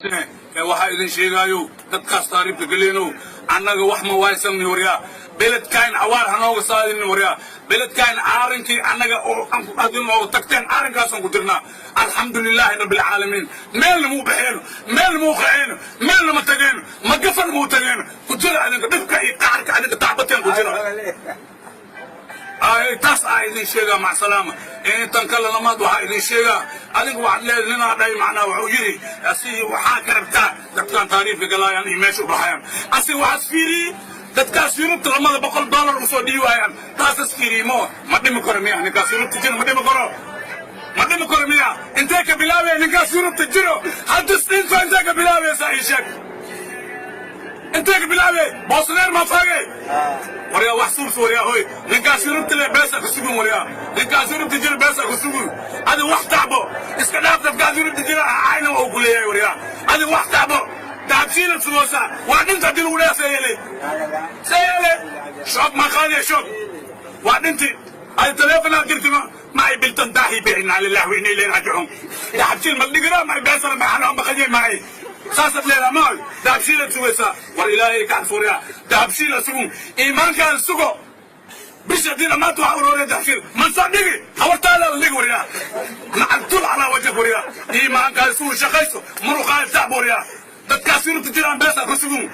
Waxaa idin sheegaayo dadkaas taariibka galeenow, annaga wax ma waaysanni, waryaa. Beledkaan cawaar ha nooga saadinin, waryaa. Beledkaan caarinkii annaga oo adin nooga tagteen, caarinkaasaan ku jirnaa. Alxamdulilaahi rabbilcaalamiin. Meelna muu baxeeno, meelna muu qaceeno, meelna ma tageeno, ma gafan muu tageeno. Ku jira adinka dhibka iyo qacarka adinka tacbateen ku jira. Taas aa idin sheegaa. Macsalaama. Tan kale lamaad waxaa idin sheegaa, adinka waxaad leedahay ninaa dhahay, macnaa wuxuu yidhi asi waxaa ka rabtaa dadkaan taariifka galaayaan iyo meesha u baxayaan. Asi waxaas fiiriyey dadkaas Yurubta 200 dollar usoo dhiiwaayaan. Taasas fiiriyey. Mo ma dhimi karo miya ninkaas Yurubta jiro? Ma dhimi karo, ma dhimi karo miya? Intee ka bilaabaya ninkaas Yurubta jiro? Haddis dhinto, intee ka bilaabaysaa? Ii sheeg, intee ka bilaabay? Boosneer ma faagay, waryaa? Wax suubs, waryaa. Hoy, ninkaas Yurubta le beesa ku sugun, waryaa. Ninkaas Yurubta jira beesa ku sugun. Adi wax tacbo, iska dhaaf dadkaas Yurubta jira ayna waa ku leeyahay, waryaa. Adi wax tacbo, Dahabshiila sugoosa. Waa dhinta haddii lagu leeyahay, see yeele, see yeele? Shoog ma qaadiya? Shoog waa dhinti. Adi teleefonaad dirti, ma maay biltan daahi be. Inaa lillahi wa inna ilayhi raajicuun. Dahabshiil ma dhigira maay beesana maxaa maqanyay maay saasaad leedaha maayo. Dahabshiilaad sugaysaa. War Ilaahay ka cabso, waryaa. Dahabshiila sugun, iimaankaan sugo. Bisha haddii dhammaanta waxaa urooraya Dahabshiil mansaa dhigi, hawartaada la dhigi, waryaa. Nacaltul calaa wajhak, waryaa. Iimaankaan sugun, shaqayso, muruqaada tacb, waryaa. Dadkaas Yurubta jiraan beesa ka sugun,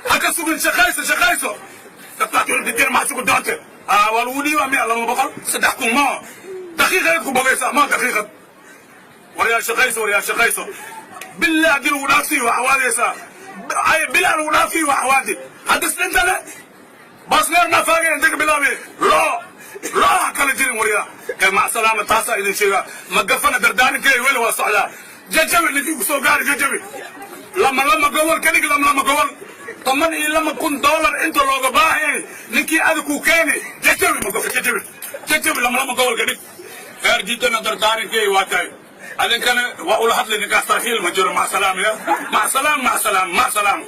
ha ka sugin. Shaqayso, shaqayso. Dadkaas Yurubta jira maxaa sugu doonte? Waa lagu dhiibaa miya 200, 3000? Ma daqiiqaad ku bogaysaa? Ma daqiiqad, waryaa. Shaqayso, waryaa, shaqayso. Billah, haddii lagu dhaafsiiyo waa xawaadaysaa. Bilaa lagu dhaafsiiyo waa xawaadi. Haddis dhintane basneer ma faagay? Inta ka bilaabe loo loo ha kala jirin, waryaa. Ee macsalaama. Taasaa idin sheegaa. Ma gafana dardaarinkay weli waa socdaa. Jajabi ninkii kusoo gaari, jajabi. Lama lama gobol ka dhig, lama lama gobol. $12,000 inta looga baahanyay ninkii adi ku keeni, jajabi. Ma gafa, jajabi, jajabi. Lama lama gobol ka dhig. Reer Jiddana dardaarinkay waa tahay. Adinkana waa ula hadlay ninkaas, tarxiil ma jiro. Macsalaam ya macsalaam, macsalaam, macsalaam.